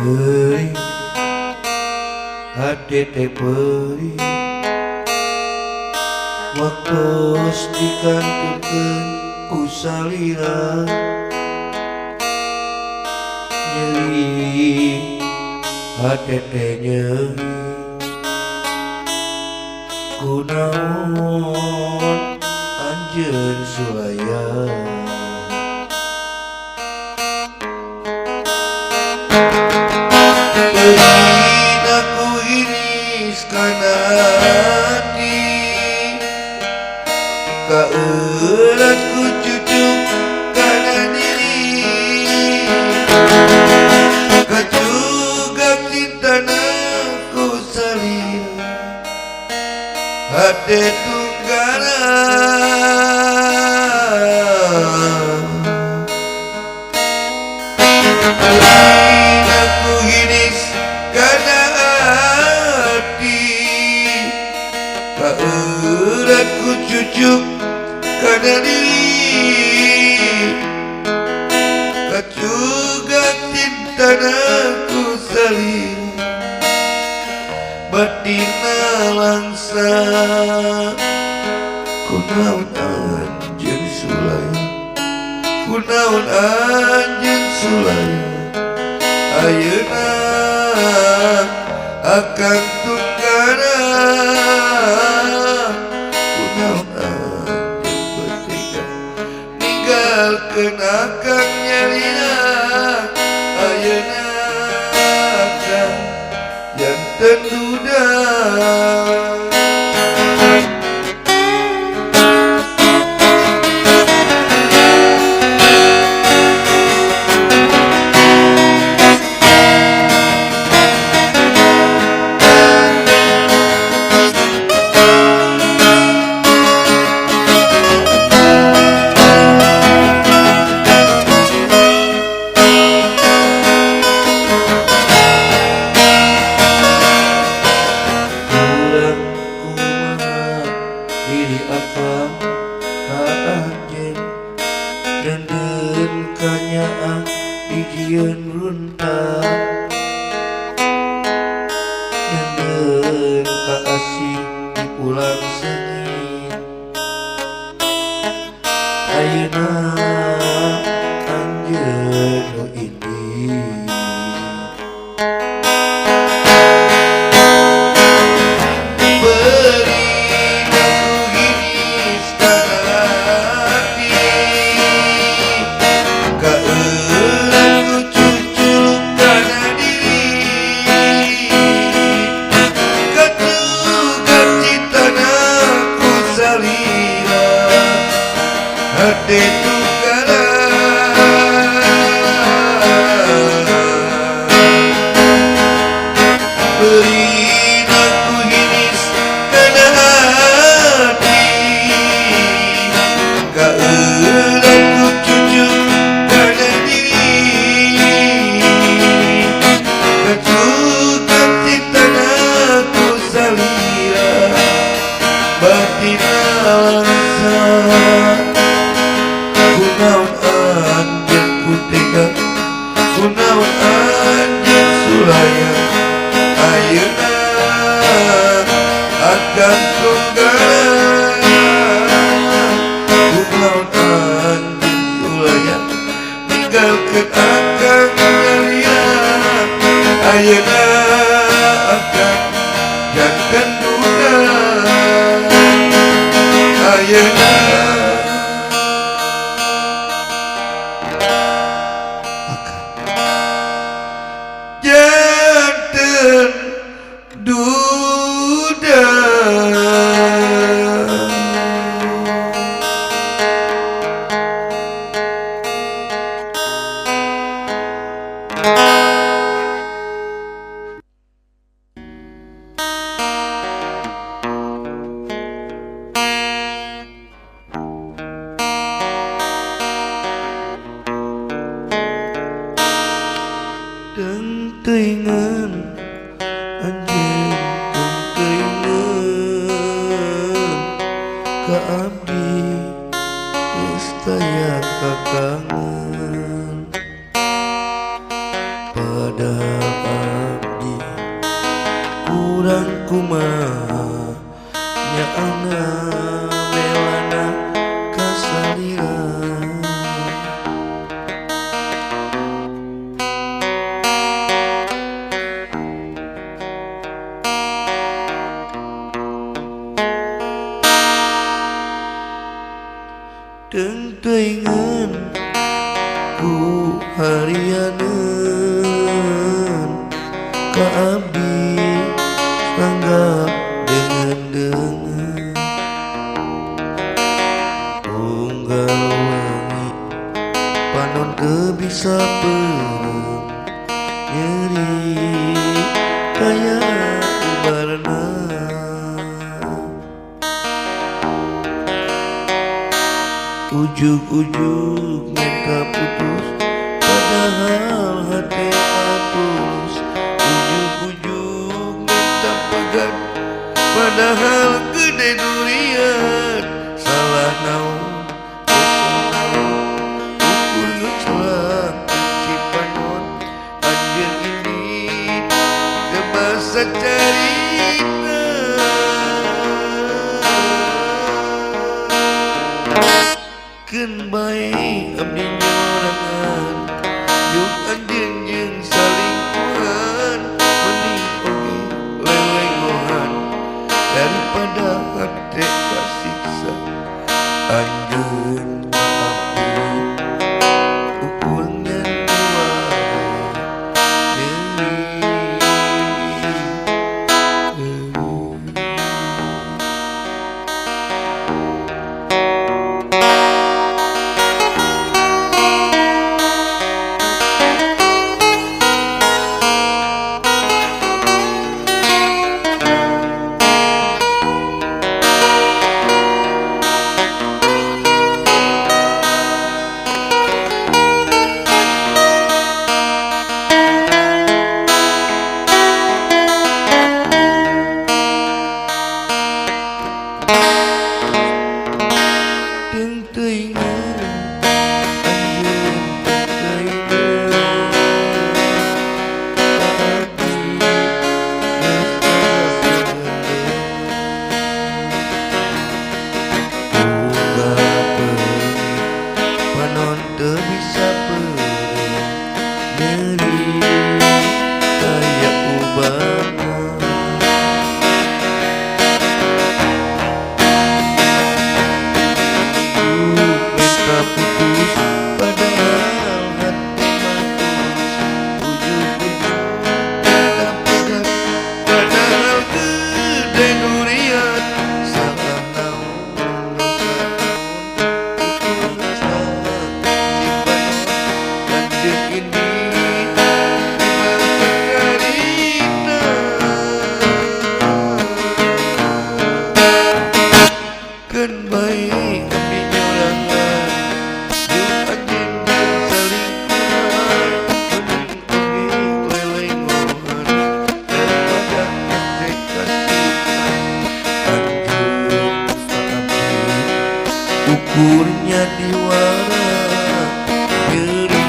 Perih hati teh perih waktos dikantunkeun ku salira nyeri hati teh nyeri kunaon anjeun sulaya. Perih aku iris kana hati kaeurat ku cucuk kana diri kacugak cintana ku salira hate tunggara. Perih aku iris kana hati kaeurat ku cucuk kana diri kacugak cintana ku salira batina langsa kunaon anjeun sulaya kunaon anjeun sulaya ayeuna akang tunggara kunaon anjeun betega ninggalkeun akang nyalira ayeuna akang janten duda. Diri akang ka anjeun dendeun kanyaah dijieun runtah dendeun ka asih di pulang seungit ayeuna anjeun nu indit. Hati tunggara perih aku hiris kana hati kaeurat ku cucuk kana diri kacugak cintana ku salira batina langsa kunaon anjeun ku tega kunaon anjeun sulaya ayeuna akang tunggara kunaon anjeun sulaya ninggalkeun akang nyalira ayeuna akang janten duda ayeuna janten duda. Teuingeun anjeun teuingeun ka abdi geus taya kakangen. Padahal abdi kurang kumaha nyaana melana kasalira. Teuingan ku harianeun ka abdi tanggap dengan-dengan unggal wengi panon teu bisa peureum nyeri kaya ubarna. Ujug-ujug minta putus padahal hati mah tulus. Ujug-ujug minta pegat padahal gede durian. Salah naon dosa naon ukur ngecelak kunci panon. Anjeun ini teu basa carita. Keun bae abdi nyorangan yuk anjeun jeung salingkuhan. Mending oge lelegohan daripada hate kasiksa. Anjeun ka abdi ukur ngan juara nyeri. Ukurnya diwara nyeri.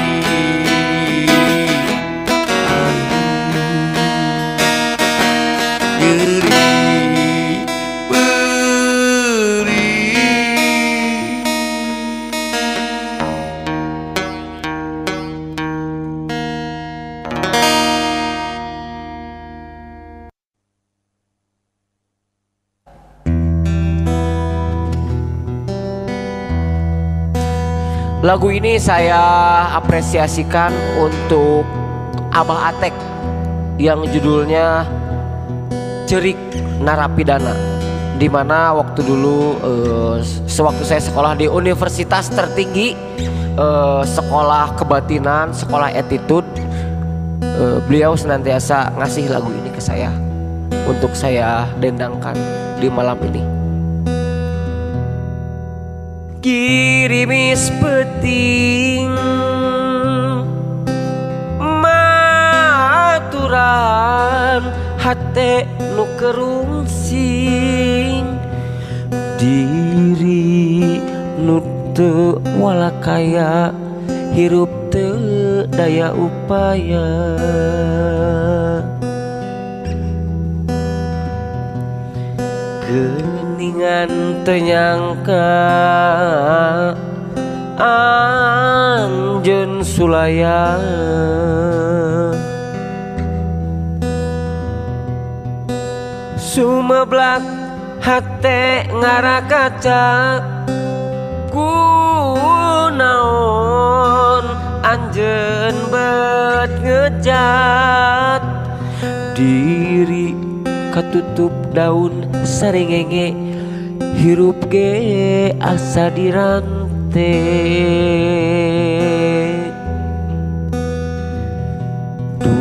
Nyeri beri. Lagu ini saya apresiasikan untuk Abah Atek yang judulnya Cerik Narapidana, dimana waktu dulu sewaktu saya sekolah di universitas tertinggi, sekolah kebatinan, sekolah attitude, beliau senantiasa ngasih lagu ini ke saya untuk saya dendangkan di malam ini. Girimis peting maturan hate nu kerungsing diri nu teu walakaya hirup teu daya upaya. Ngan teu nyangka anjeun sulaya. Sumeblak hate ngarakaca ku naon anjeun bet ngejat. Diri katutup daun saringenge, hirup ge asa dirante. Duh,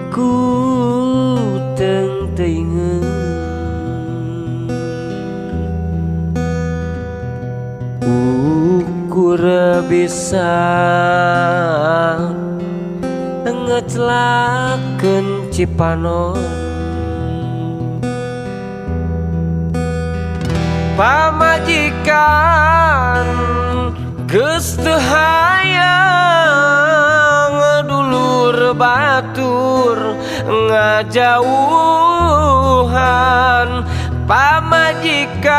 ku teung-teuingeun ukur bisa ngecelakeun Cipanon. Pamajikan geus teu hayang dulur batur ngajauhan. Pamajikan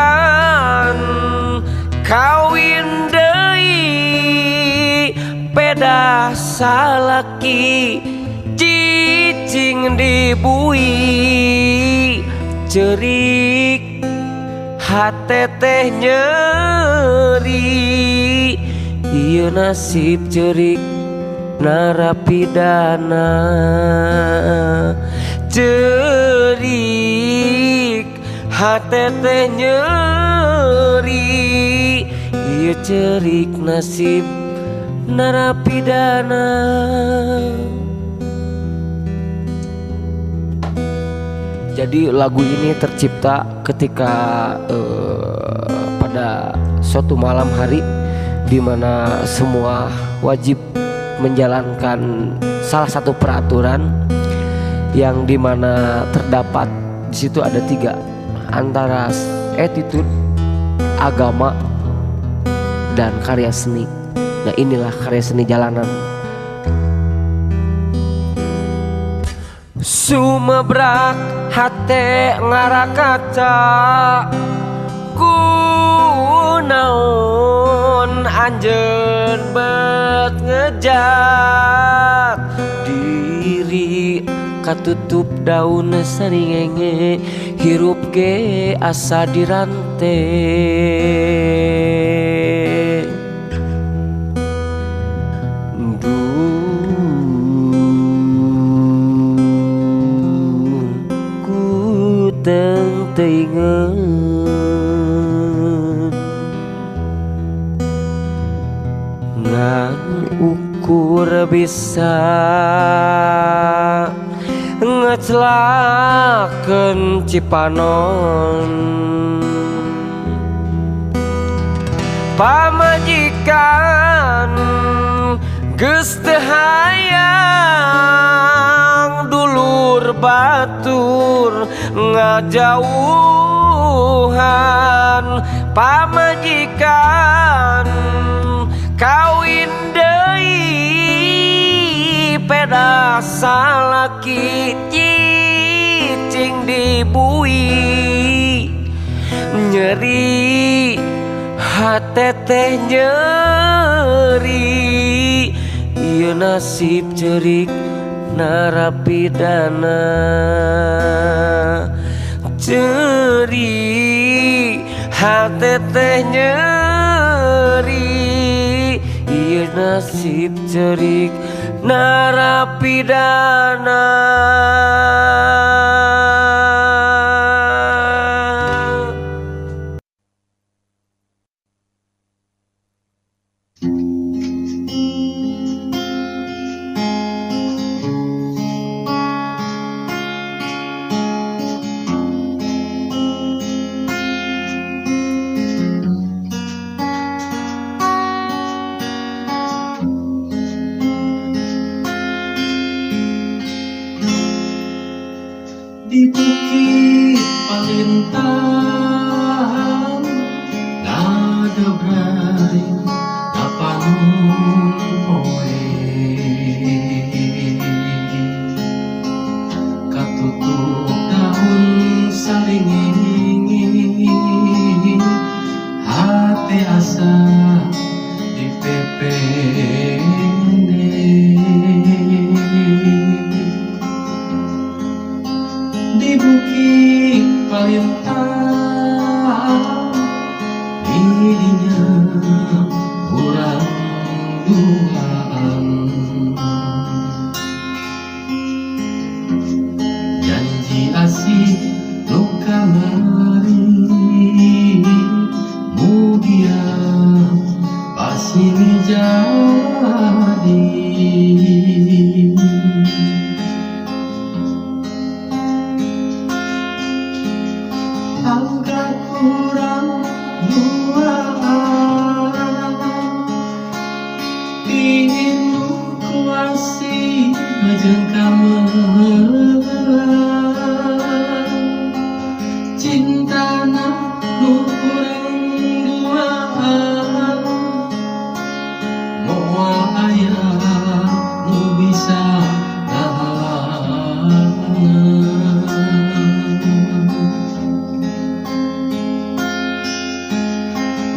kawin deui pedah salaki cicing dibui. Cerik hate teh nyeri, ieu nasib cerik narapidana. Cerik hate teh nyeri, ieu cerik nasib narapidana. Jadi lagu ini tercipta ketika pada suatu malam hari di mana semua wajib menjalankan salah satu peraturan yang dimana terdapat di situ ada tiga, antara attitude, agama, dan karya seni. Nah, inilah karya seni jalanan. Sumebrak hate ngarakaca ku naon anjeun bet ngejat. Diri katutup daun saringenge, hirup ge asa dirante. Duh, ku teung-teuingeun ngan ukur bisa ngecelakeun Cipanon. Pamajikan geus teu hayang dulur batur ngajauhan. Pamajikan kawin deui pedah salaki cicing dibui. Nyeri hate teh nyeri, ieu nasib cerik narapidana. Cerik hate teh nyeri, ieu nasib cerik narapidana. keneh. Di Bukit Palintang, di dinya urang duaan. Janji asih nu kamari, mugia pasti jadi. Angkat urang duaan, pinuh ku asih jeung kameula. Cintana nu urang duaan, moal aya nu bisa ngahalangan.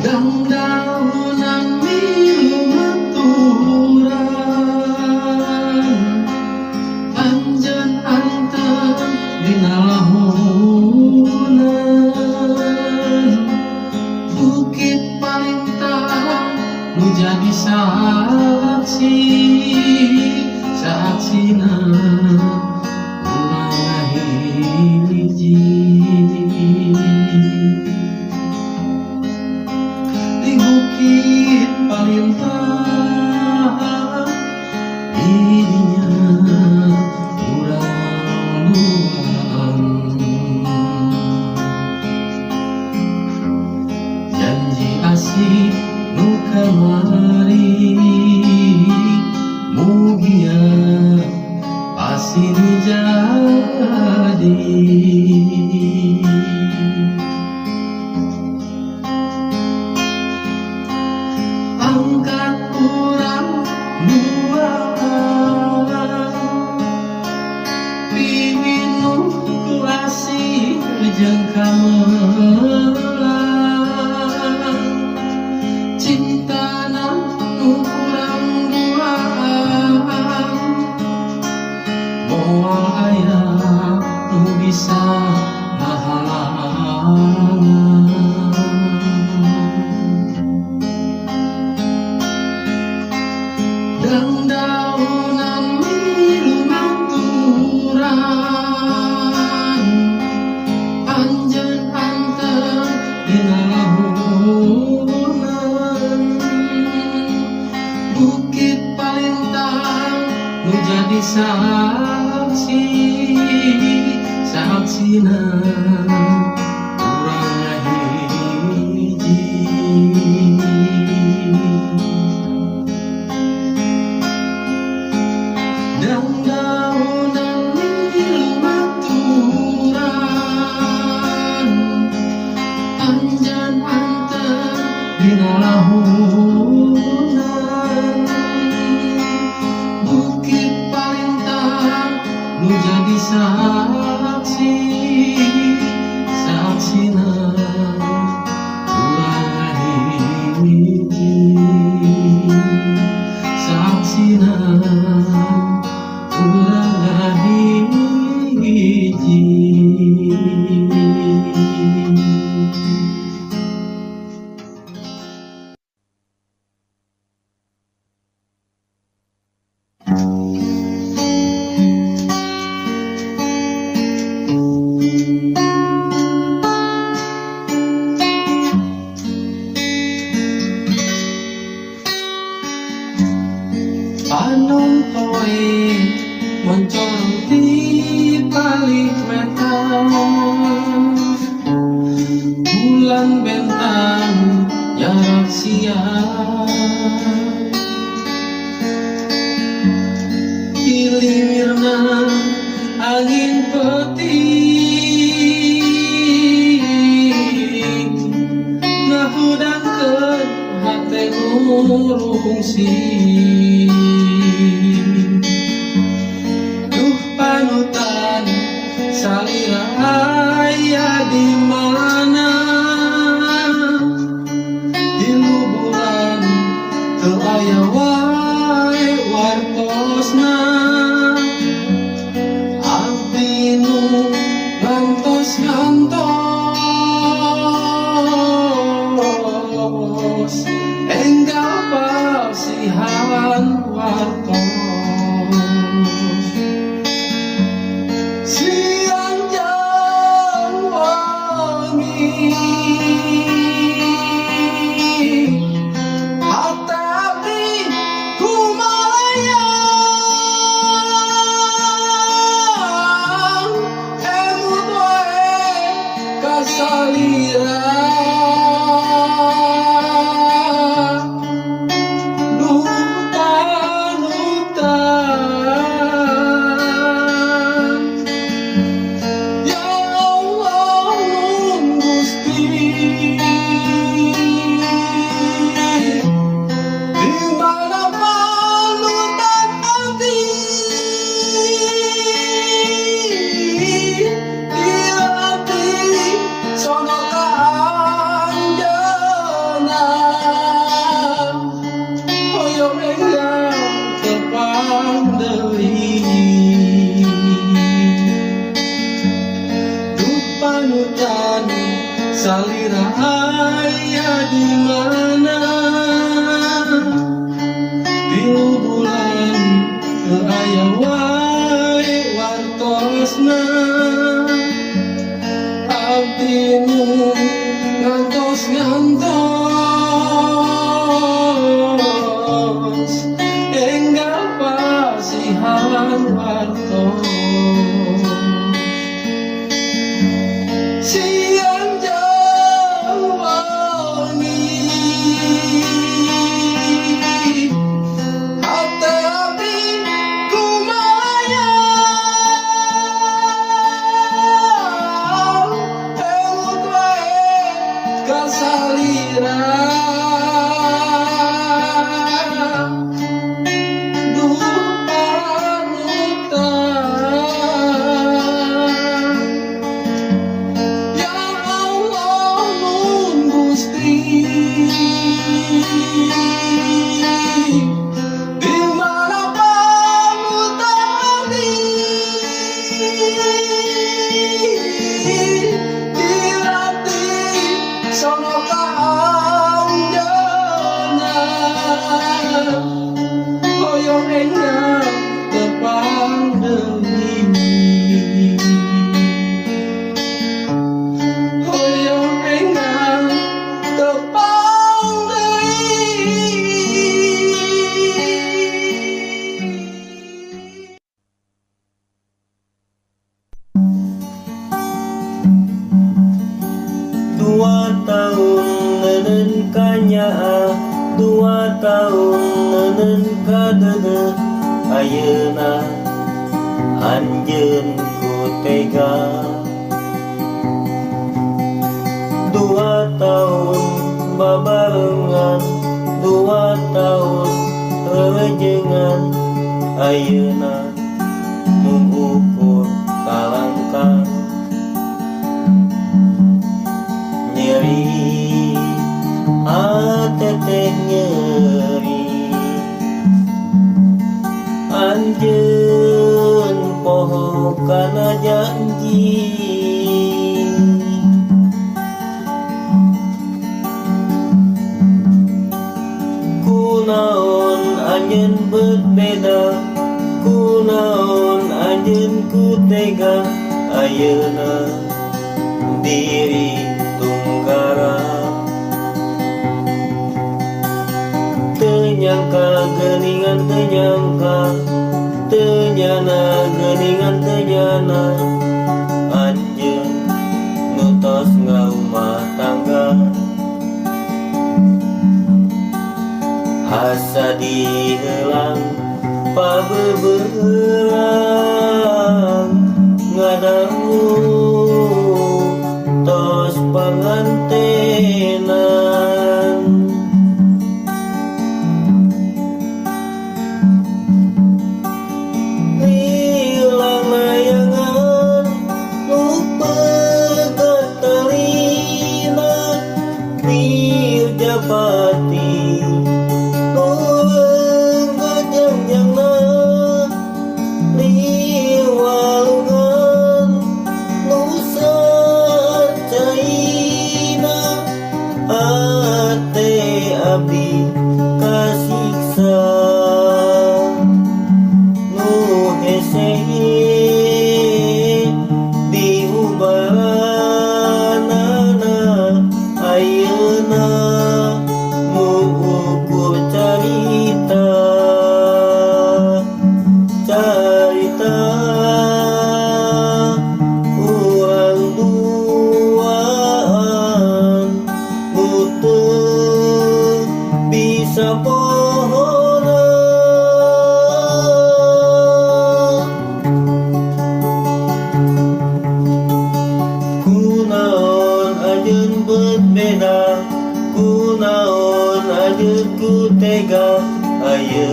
Dangdaunan milu maturan, anjeun anteng dina lahunan. Bukit Palintang nu jadi saksi, saksina urang ngahiji. Di Bukit Palintang, di dinya urang duaan. Janji asih nu kamari, mugia pasti jadi. Angkat urang duaan, pinuh ku asih jeung kameula. Cintana nu urang duaan, moal aya nu bisa ngahalangan. Dangdaunan milu maturan, anjeun anteng dina lahunan. Bukit Palintang nu jadi saksi, saksina urang ngahiji. Dangdaunan milu maturan, anjeun anteng dina lahunan. Bukit Palintang nu jadi saksi, saksina urang ngahiji. Saksina urang ngahiji. Panon poe moncong di palih wetan, bulan bentang jarak siang. Iliwirna angin peuting ngahudangkeun hate nu rungsing. Duh panutan salira aya di mana, 3 bulan teu aya. wae wartosna. Abdi nu ngantos ngantos enggal pasihan wartos. Siang jeung wengi hate abdi kumalayang, emut wae ka salira. Duh panutan. Ya Allah, nun Gusti, di mana panutan abdi? Ieu abdi sono ka anjeunna, hoyong enggal tepang deui. Duh panutan, salira aya di mana? 3 bulan teu aya wae wartosna. Abdi nu ngantos ngantos enggal pasihan wartos. Siang jeung wengi hate abdi kumalayang, emut wae ka salira. Duh panutan. Ya Allah, nun Gusti, di mana panutan abdi? Ieu abdi sono ka anjeunna, hoyong enggal tepang deui, hoyong enggal tepang deui. 2 tahun nenen kanyaah, 2 tahun nenen kadeudeuh, ayeuna anjeun ku tega. 2 tahun babarengan, 2 tahun rerejengan, ayeuna mung ukur kalangkang. Nyeri hate teh nyeri, anjeun poho kana janji. Kunaon anjeun berbeda, kunaon anjeun ku tega, ayeuna diri tunggara. Teu nyangka geuningan, teu nyangka, teu nyana geuningan, teu nyana anjeun nu tos ngarumah tangga. Asa diheulang pabeubeurang, ngadangu tos pangantenan. Lilang layangan nu pegat talina, Mirjapati nu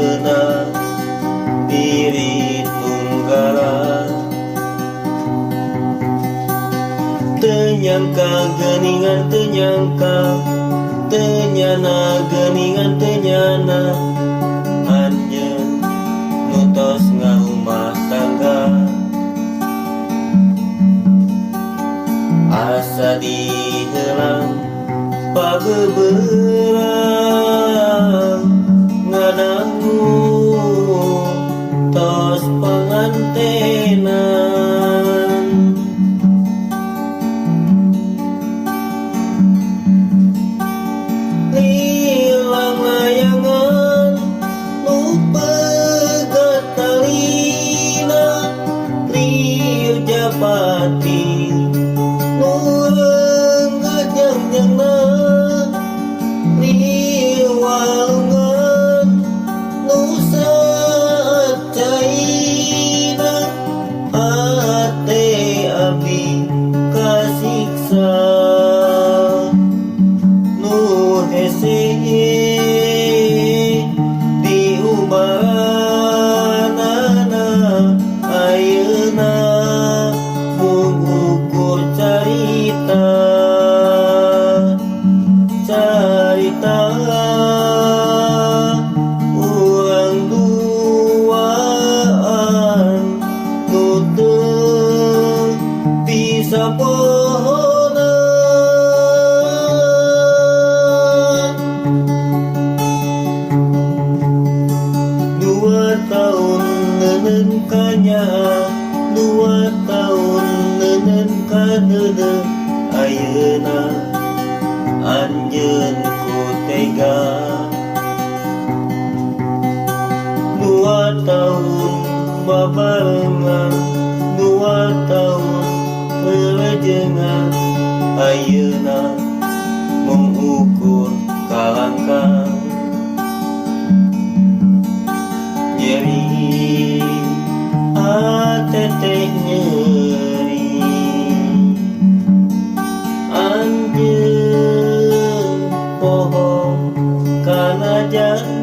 Ayeuna diri tunggala. Teu nyangka geuningan, teu nyangka, teu nyana geuningan, teu nyana anjeun nu tos ngahumah tangga. Asa diheulang pabeberang ngadangu tos pangantenan. Lilang layangan nu pegat talina, lir japati nu reunggeut jangjangna, lir walungan nu saat caina, ate abdi kasiksa nu hese diubaranana. Ayeuna mung ukur carita, carita urang duaan nu teu bisa pohonan. 2 tahun neuneun kanyaah, 2 tahun neuneun kadeudeuh, ayeuna anjeun ku tega. 2 tahun babarengan, 2 tahun relejengan, ayeuna mung ukur kalangkang. Nyeri ate teh nyeri, anjeun poho kana janji.